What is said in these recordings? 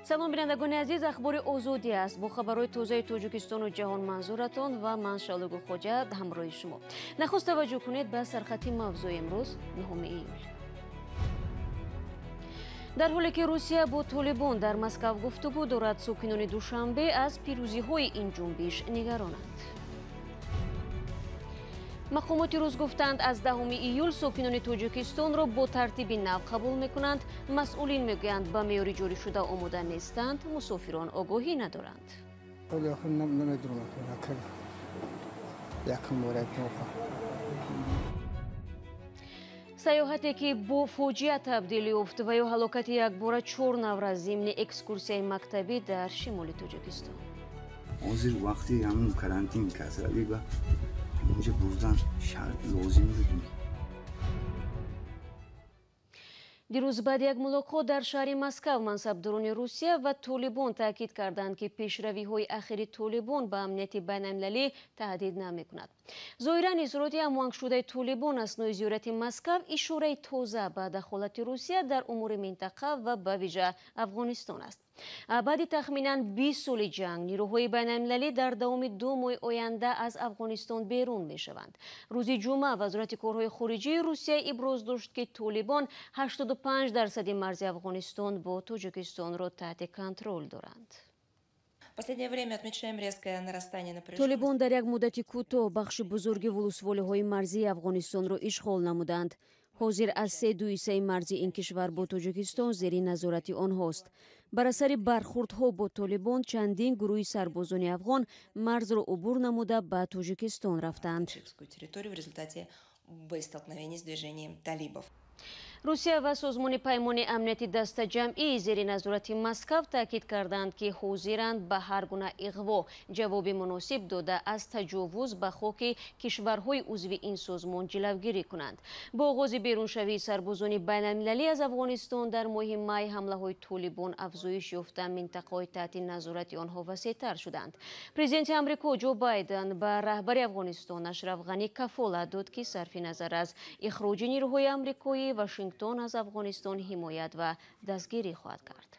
Салом, бинандагони азиз, Ахбори Озодӣ аст бо хабарҳои тозаи Тоҷикистону ҷаҳон манзуратон ва ман Шалугу Хоҷа ҳамроҳи шумо. Нахуст таваҷҷӯҳ кунед ба сархати мавзӯи имрӯз, 9 июл. Дар ҳоле ки Русия бо Толибон дар Москав гуфтугӯ дорад, сокинони Душанбе аз пирӯзиҳои ин ҷунбиш нигаронанд. Мақомоти рус гуфтанд, аз 10 июл сокинони Тоҷикистонро бо тартиби нав қабул мекунанд. Масъулин мегӯянд, ба меъёри ҷорӣшуда омода нестанд, мусофирон огоҳӣ надоранд. Сайёҳате ки бо фоҷиа табдил ёфт ва ё ҳалокати якбора 4 наврас зимни экскурсияи мактабӣ дар шимоли Тоҷикистон. Ҳозир вақти ҳамун карантин касалӣ ба инҷа бурдан шарт лозим буд. Дирӯз баъди як мулоқот дар шаҳри Москав мансабдорони Русия ва Толибон таъкид карданд, ки пешравиҳои ахири Толибон ба амнияти байналмилалӣ таҳдид намекунад. Зоҳиран изҳороти ҳамоҳангшудаи Толибон аснои зиёрати Москав ишораи тоза ба дахолати Русия дар умури минтақа ва ба вижа Афғонистон аст. Баъди тахминан 20 соли ҷанг нирӯҳои байналмилалӣ дар давоми 2 моҳи оянда аз Афғонистон берун мешаванд. Рӯзи ҷумъа Вазорати корҳои хориҷии Русия иброз дошт, ки Толибон 85% марзи Афғонистон бо Тоҷикистонро таҳти контрол доранд. Толибон дар як муддати кӯтоҳ бахши бузурги вулусволиҳои марзии Афғонистонро ишғол намуданд. Ҳозир аз 3-2 ҳиссаи марзи ин кишвар бо Тоҷикистон зери назорати онҳост. Бар асари бархурдҳо бо Толибон чандин гурӯҳи сарбозони афғон марзро убур намуда ба Тоҷикистон рафтанд. Русия ва Созмони Паймони Амнияти Дастаҷамъӣ зери назорати Москав таъкид карданд, ки ҳозиранд ба ҳар гуна иғво ҷавоби муносиб дода аз таҷовуз ба хоки кишварҳои узви ин созмон ҷилавгирӣ кунанд. Бо оғози беруншавии сарбозони байналмилалӣ аз Афғонистон дар моҳи май ҳамлаҳои Толибон афзоиш ёфта, минтақаҳои таҳти назорати онҳо васеътар шуданд. Президенти Амрико Ҷо Байден ба раҳбари Афғонистон Ашраф Ғанӣ кафолат дод, ки сарфи назар аз ихроҷи нирӯҳои амрикоӣ, Вашингтон аз Афғонистон ҳимоят ва дастгирӣ хоҳад кард.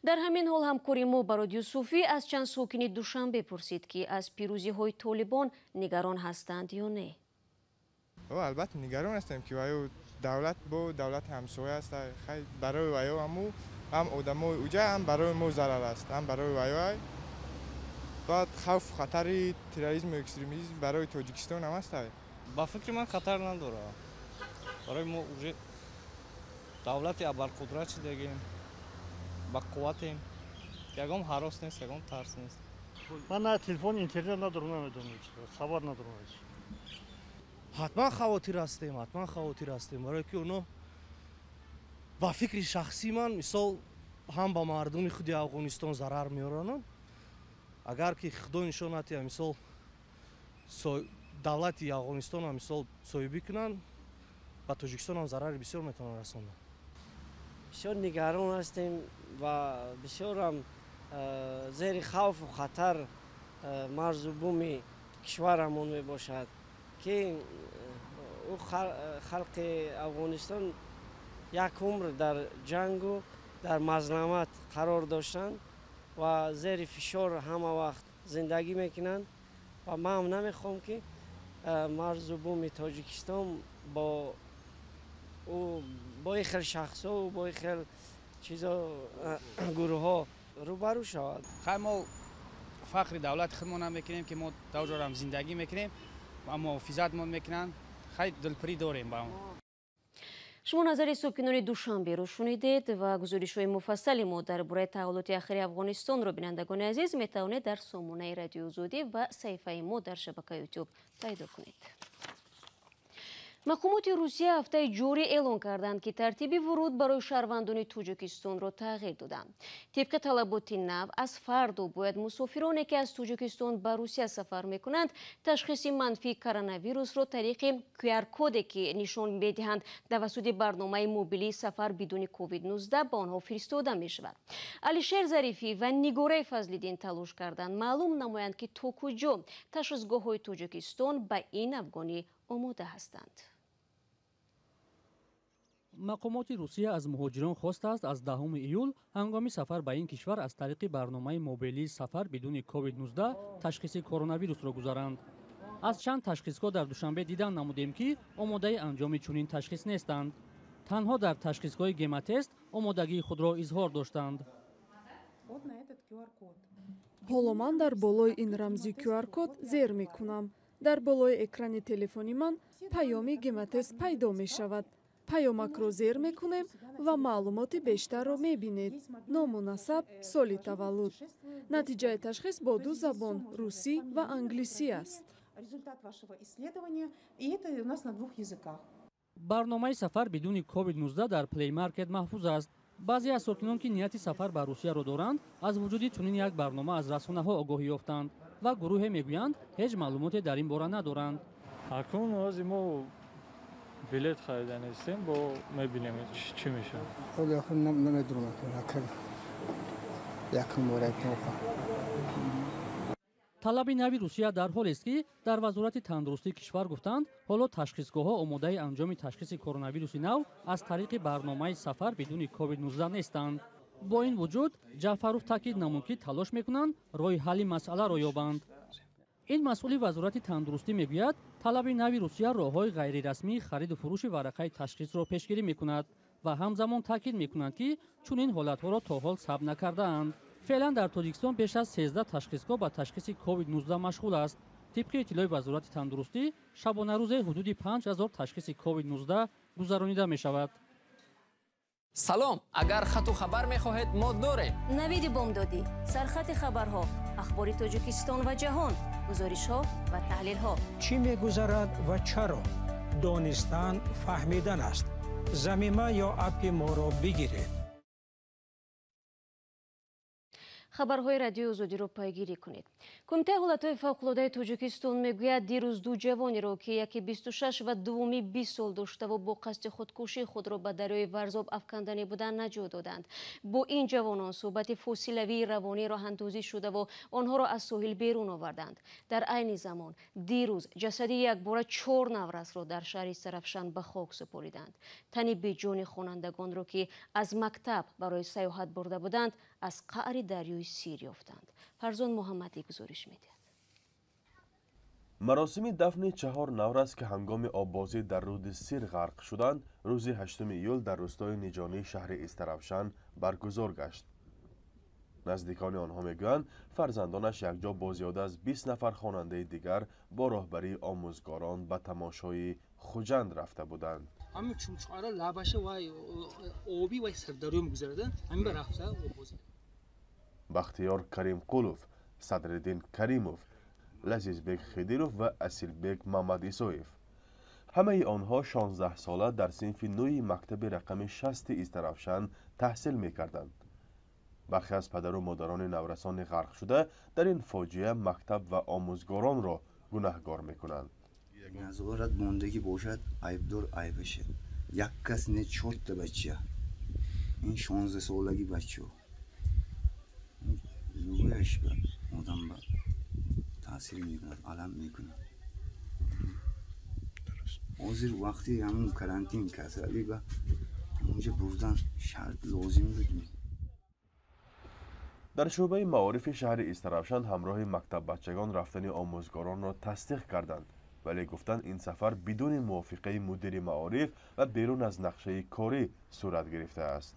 Дар ҳамин ҳол ҳамкори мо Барод Юсуфӣ аз чанд сокини Душанбе пурсид, ки аз пирӯзиҳои Толибон нигарон ҳастанд ё не. Албатта нигарон ҳастем, ки ваё давлат бо давлати ҳамсоя аст. Барои ваё ҳам одамои уҷа, ҳам барои мо зарар аст, ҳам барои ваё. Баъд хавфу хатари терроризму экстремизм барои Тоҷикистон ҳам аст. Ба фикри ман хатар надорад. Барои мо уже давлати абарқудрат шудагем, ба қувватем, ягон ҳарос нест, ягон тарс нест. Ман на телефон, интернет надорам, намедонам чӣ, хабар надорам. Ҳатман хавотир ҳастем, ҳатман хавотир ҳастем, барое ки оно ба фикри шахсии ман мисол ҳам ба мардуми худи Афғонистон зарар меорананд. Агар ки Худо нишон натиҳад, мисол давлати Афғонистонро мисол соҳибӣ кунанд, ба Тоҷикистон ҳам зарари бисёр метавонанд расонанд. Бисёр нигарон ҳастем ва бисёрам зери хавфу хатар марзу буми кишварамон мебошад, ки ӯ халқи Афғонистон як умр дар ҷангу дар мазламат қарор доштанд ва зери фишор ҳама вақт зиндагӣ мекунанд ва ман ҳам намехоҳам, ки марзу буми Тоҷикистон бо ин хел шахсҳо, бо ин хел чизо, гурӯҳҳо рӯбарӯ шавад. Хай мо фахри давлати худмонам мекунем, ки мо дар зиндагӣ мекунем ва муҳофизатмон мекунанд. Хай дилпурӣ дорем ба он. Шумо назари сокинони Душанберо шунидед ва гузоришҳои муфассали мо дар бораи таҳаввулоти ахири Афғонистонро, бинандагони азиз, метавонед дар сомонаи Радиои Озодӣ ва саҳифаи мо дар шабакаи Ютуб пайдо кунед. Мақомоти Русия ҳафтаи ҷорӣ эълон карданд, ки тартиби вуруд барои шаҳрвандони Тоҷикистонро тағйир доданд. Тибқи талаботи нав, аз фардо бояд мусофироне, ки аз Тоҷикистон ба Русия сафар мекунанд, ташхиси манфии коронавирусро тариқи QR-коде, ки нишон медиҳанд, тавассути барномаи мобилии сафар бидуни COVID-19 ба онҳо фиристода мешавад. Алишер Зарифӣ ва Нигораи Фазлиддин талош карданд маълум намоянд, ки то куҷо ташхисгоҳҳои Тоҷикистон ба ин афгонӣ омода ҳастанд. Мақомоти Русия аз муҳоҷирон хостааст, аз 10 июл ҳангоми сафар ба ин кишвар аз тариқи барномаи мобилии сафар бидуни COVID-19 ташхиси коронавирусро гузаранд. Аз чанд ташхисгоҳ дар Душанбе дидан намудем, ки омодаи анҷоми чунин ташхис нестанд. Танҳо дар ташхисгоҳи Гемотест омодагии худро изҳор доштанд. Ҳоло ман дар болои ин рамзи QR-код зер мекунам. Дар болои экрани телефони ман паёми Гемотест пайдо мешавад. Паёмакро зер мекунем ва маълумоти бештарро мебинед: ному насаб, соли таваллуд. Натиҷаи ташхис бо ду забон, русӣ ва англисӣ аст. Барномаи сафар бидуни COVID-19 дар Play Market маҳфуз аст. Баъзе аз сокинон, ки нияти сафар ба Русияро доранд, аз вуҷуди чунин як барнома аз расонаҳо огоҳӣ ёфтанд ва гурӯҳе мегӯянд, ҳеҷ маълумоте дар ин бора надоранд. Акнун ҳозир мо билет харида нестем, бо мебинем, чӣ мешавад. Намедонам, якум бора. Талаби нави Русия дар ҳолест, ки дар Вазорати тандурустии кишвар гуфтанд, ҳоло ташхисгоҳҳо омодаи анҷоми ташхиси коронавируси нав аз тариқи барномаи сафар бидуни COVID-19 нестанд. Бо ин вуҷуд Ҷаъфаров таъкид намуд, ки талош мекунанд, роҳи ҳалли масъаларо ёбанд. Ин масъули Вазорати тандурустӣ мегӯяд, талаби нави Русия роҳҳои ғайрирасмии хариду фурӯши варақаи ташхисро пешгирӣ мекунад ва ҳамзамон таъкид мекунанд, ки чунин ҳолатҳоро то ҳол сабт накардаанд. Феълан дар Тоҷикистон беш аз 13 ташхисгоҳ ба ташхиси COVID-19 машғул аст. Тибқи иттилои Вазорати тандурустӣ, шабонарӯзе ҳудуди 5000 ташхиси COVID-19 гузаронида мешавад. Салом, агар хату хабар мехоҳед, мо дорем. Навиди бомдодӣ, сархати хабарҳо, ахбори Тоҷикистон ва ҷаҳон, гузоришҳо ва таҳлилҳо. Чӣ мегузарад ва чаро? Донистан фаҳмидан аст. Замима ё аппи моро бигиред. Хабарҳои Радиои Озодиро пайгирӣ кунед. Кумитаи ҳолатҳои фавқулодаи Тоҷикистон мегӯяд, дирӯз ду ҷавонеро, ки яке 26 ва дуввуми 20 сол доштаву бо қасди худкушӣ худро ба дарёи Варзоб афканданӣ буданд, наҷот доданд. Бо ин ҷавонон суҳбати фосилавии равонӣ роҳандозӣ шудаву онҳоро аз соҳил берун оварданд. Дар айни замон дирӯз ҷасади якбора чор наврасро дар шаҳри Сарафшан ба хок супориданд. Тани беҷони хонандагонро, ки аз мактаб барои сайёҳат бурда буданд, аз қаъри дарёи Сир ёфтанд. Фарзон Муҳаммадӣ гузориш медиҳад. Маросими дафни чаҳор наврас, ки ҳангоми оббозӣ дар руди Сир ғарқ шуданд, рӯзи 8 июл дар рӯстои Ниҷонии шаҳри Истаравшан баргузор гашт. Наздикони онҳо мегӯянд, фарзандонаш якҷо бо зиёда аз 20 нафар хонандаи дигар бо роҳбарии омӯзгорон ба тамошои Хуҷанд рафта буданд. Ҳамин чумчуқара лабаша вай оби вай сирдарё мегузарада, ҳамин ба рафта оббозӣ. Бахтиёр Каримқулов, Садриддин Каримов, Лазизбек Хидиров ва Асилбек Мамадисоев. Ҳамаи онҳо 16-сола дар синфи нӯи мактаби рақами 6 Истаравшан таҳсил мекарданд. Бархе аз падару модарони наврасони ғарқшуда дар ин фоҷиа мактаб ва омӯзгоронро гунаҳгор мекунанд. Назорат мондагӣ бошад, айбдор айбаша. Як кас не, чорта бача. Ин 16-солаги бачаҳо. Лӯяш ба одам ба таъсир мекунад, алам мекунад. Ҳозир вақти ҳамун карантин касалӣ ба онҷа бурдан шарт лозим буд. Дар шӯъбаи маорифи шаҳри Истаравшан ҳамроҳи мактаббачагон рафтани омӯзгоронро тасдиқ карданд, вале гуфтанд, ин сафар бидуни мувофиқаи мудири маориф ва берун аз нақшаи корӣ сурат гирифтааст.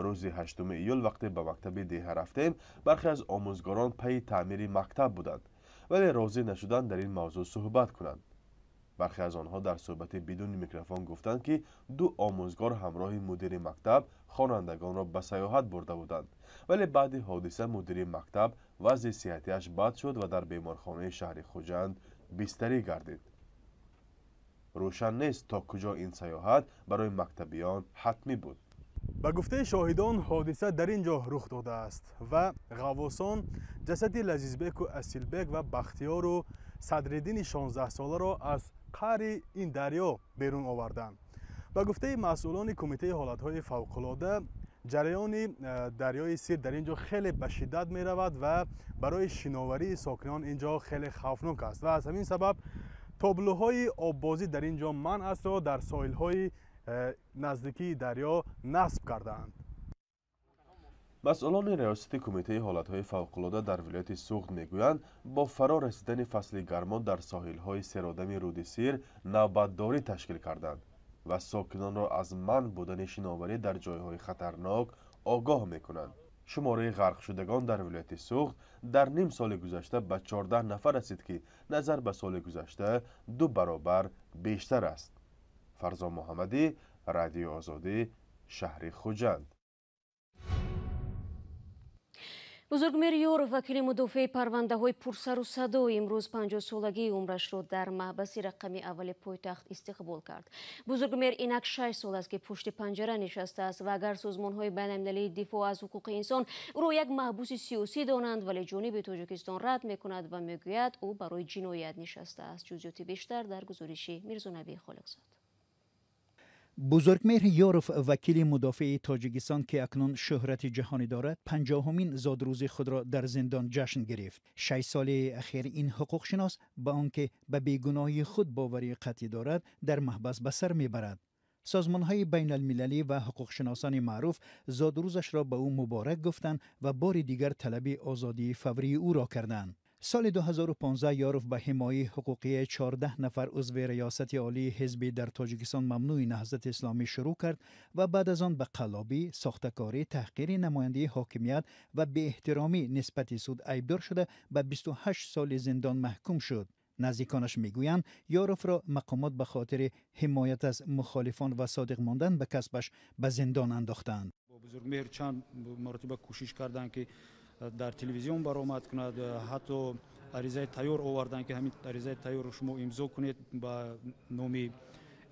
Рӯзи 8 июл вақте ба мактаби деҳа рафтем, бархе аз омӯзгорон пайи таъмири мактаб буданд, вале розӣ нашуданд дар ин мавзӯъ суҳбат кунанд. Бархе аз онҳо дар суҳбати бидуни микрофон гуфтанд, ки ду омӯзгор ҳамроҳи мудири мактаб хонандагонро ба сайёҳат бурда буданд, вале баъди ҳодиса мудири мактаб вазъи сиҳатиаш бад шуд ва дар беморхонаи шаҳри Хуҷанд бистарӣ гардид. Рӯшан нест, то куҷо ин сайёҳат барои мактабиён ҳатмӣ буд. Ба гуфтаи шоҳидон, ҳодиса дар ин ҷо рух додааст ва ғаввосон ҷасади Лазизбеку Асилбек ва Бахтиёру Садриддини 16-соларо аз қаъри ин дарё берун оварданд. Ба гуфтаи масъулони Кумитаи ҳолатҳои фавқулода, ҷараёни дарёи Сир дар ин ҷо хеле ба шиддат меравад ва барои шиноварии сокинон ин ҷо хеле хавфнок аст ва аз ҳамин сабаб Тоблӯҳои оббозӣ дар ин ҷо манъ астро дар соҳилҳои наздикии дарё насб кардаанд. Масъулони Раёсати Кумитаи ҳолатҳои фавқулода дар вилояти Суғд мегӯянд, бо фаро расидани фасли гармо дар соҳилҳои серодами руди Сир навбатдорӣ ташкил карданд ва сокинонро аз манъ будани шиноварӣ дар ҷойҳои хатарнок огоҳ мекунанд. Шумораи ғарқшудагон дар вилояти Суғд дар ним соли гузашта ба 14 нафар расид, ки назар ба соли гузашта 2 баробар бештар аст. Фарзон Муҳаммадӣ, Радиои Озодӣ, шаҳри Хуҷанд. Бузургмеҳр Ёров, вакили мудофеи парвандаҳои пурсару садо, имрӯз 50-солагии умрашро дар маҳбаси рақами аввали пойтахт истиқбол кард. Бузургмеҳр инак 6 сол аст, ки пушти панҷара нишастааст ва агар созмонҳои байналмилалии дифоъ аз ҳуқуқи инсон ӯро як маҳбуси сиёсӣ донанд, вале ҷониби Тоҷикистон рад мекунад ва мегӯяд, ӯ барои ҷиноят нишастааст. Ҷузъиёти бештар дар гузориши Мирзонаби Холиқзод. Бузургмеҳр Ёров, вакили мудофеи Тоҷикистон, ки акнун шӯҳрати ҷаҳонӣ дорад, 50-умин зодрӯзи худро дар зиндон ҷашн гирифт. 6 соли ахир ин ҳуқуқшинос ба он ки ба бегуноҳии худ боварии қатъӣ дорад, дар маҳбас ба сар мебарад. Созмонҳои байналмилалӣ ва ҳуқуқшиносони маъруф зодрӯзашро ба ӯ муборак гуфтанд ва бори дигар талаби озодии фаврии ӯро карданд. Соли 2015 Ёров ба ҳимояи ҳуқуқии 14 нафар узви Риёсати Олии ҳизби дар Тоҷикистон мамнӯи Наҳзати Исломӣ шурӯъ кард ва баъд аз он ба қаллобӣ, сохтакорӣ, таҳқири намояндаи ҳокимият ва беэҳтиромӣ нисбати суд айбдор шуда ба 28 соли зиндон маҳкум шуд. Наздиконаш мегӯянд, Ёровро мақомот ба хотири ҳимоят аз мухолифон ва содиқ мондан ба касбаш ба зиндон андохтаанд. Бузургмеҳр чанд маротиба кӯшиш карданд, ки дар телевизион баромад кунад, ҳатто аризаи тайёр оварданд, ки ҳамин аризаи тайёрро шумо имзо кунед ба номи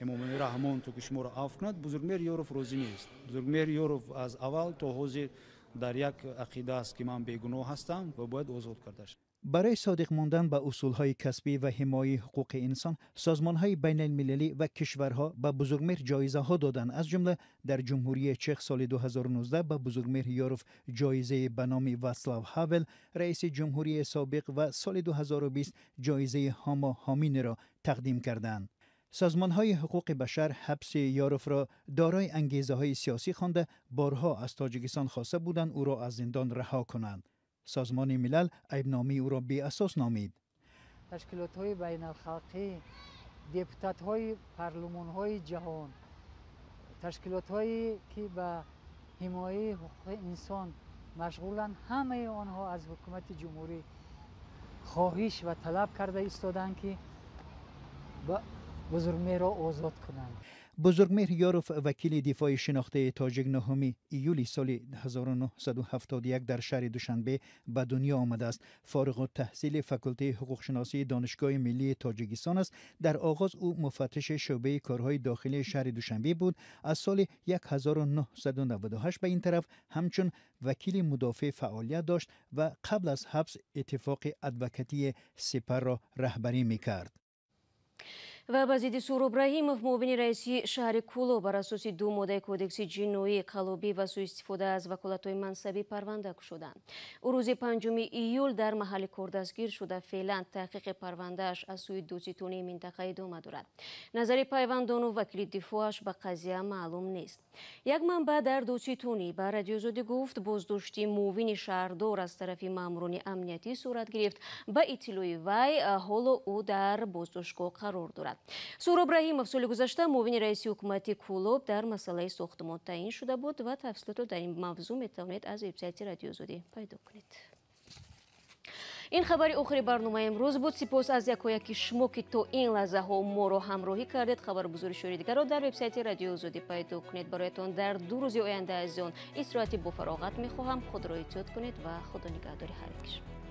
Эмомалӣ Раҳмон, то ки шуморо афв кунад. Бузургмеҳр Ёров розӣ нест. Бузургмеҳр Ёров аз аввал то ҳозир дар як ақида аст, ки ман бегуноҳ ҳастам ва бояд озод карда шавам. Барои содиқ мондан ба усулҳои касбӣ ва ҳимояи ҳуқуқи инсон, созмонҳои байналмилалӣ ва кишварҳо ба Бузургмеҳр ҷоизаҳо доданд. Аз ҷумла дар Ҷумҳурии Чех соли 2019 ба Бузургмеҳр Ёров ҷоизаи ба номи Ватслав Ҳавел, раиси ҷумҳурии собиқ, ва соли 2020 ҷоизаи Ҳомо Ҳоминиро тақдим карданд. Созмонҳои ҳуқуқи башар ҳабси Ёровро дорои ангезаҳои сиёсӣ хонда, борҳо аз Тоҷикистон хоста буданд ӯро аз зиндон раҳо кунанд. Созмони Милал айбномаи ӯро беасос номид. Ташкилотҳои байналхалқӣ, депутатҳои парлумонҳои ҷаҳон, ташкилотҳое ки ба ҳимояи ҳуқуқи инсон машғуланд, ҳамаи онҳо аз ҳукумати ҷумҳурӣ хоҳиш ва талаб карда истоданд, ки Бузургмеҳрро озод кунанд. Бузургмеҳр Ёров, вакили дифои шинохтаи тоҷик, 9 июли соли 1971 дар шаҳри Душанбе ба дунё омадааст. Фориғуттаҳсили факултаи ҳуқуқшиносии Донишгоҳи миллии Тоҷикистон аст. Дар оғоз ӯ муфаттиши шӯъбаи корҳои дохилии шаҳри Душанбе буд. Аз соли 1998 ба ин тараф ҳамчун вакили мудофеъ фаъолият дошт ва қабл аз ҳабс иттифоқи адвокатии Сипарро раҳбарӣ мекард. Ва ба зидди Суҳроб Раҳимов, муовини раиси шаҳри Кӯлоб, бар асоси 2 моддаи Кодекси ҷиноӣ, қаллобӣ ва сӯистифода аз ваколатҳои мансабӣ парванда кушоданд. Ӯ рӯзи 5 июл дар маҳалли кор дастгир шуда, феълан таҳқиқи парвандааш аз сӯи додситонии минтақа идома дорад. Назари пайвандону вакили дифоъаш ба қазия маълум нест. Як манбаъ дар додситонӣ ба Радиои Озодӣ гуфт, боздошти муовини шаҳрдор аз тарафи маъмурони амниятӣ сурат гирифт. Ба иттилои вай, ҳоло ӯ дар боздоштгоҳ қарор дорад. Суҳроб Раҳимов соли гузашта муовини раиси ҳукумати Кӯлоб дар масъалаи сохтмон таъин шуда буд ва тафсилотро дар ин мавзӯъ метавонед аз вебсайти Радиои Озодӣ пайдо кунед. Ин хабари охири барномаи имрӯз буд. Сипос аз якояки шумо, ки то ин лаҳзаҳо моро ҳамроҳӣ кардед. Хабару гузоришҳои дигарро дар вебсайти Радиои Озодӣ пайдо кунед. Бароятон дар 2 рӯзи оянда азизон истироҳати бофароғат мехоҳам. Худро эҳтиёт кунед ва худо нигаҳдори ҳар яки шумо.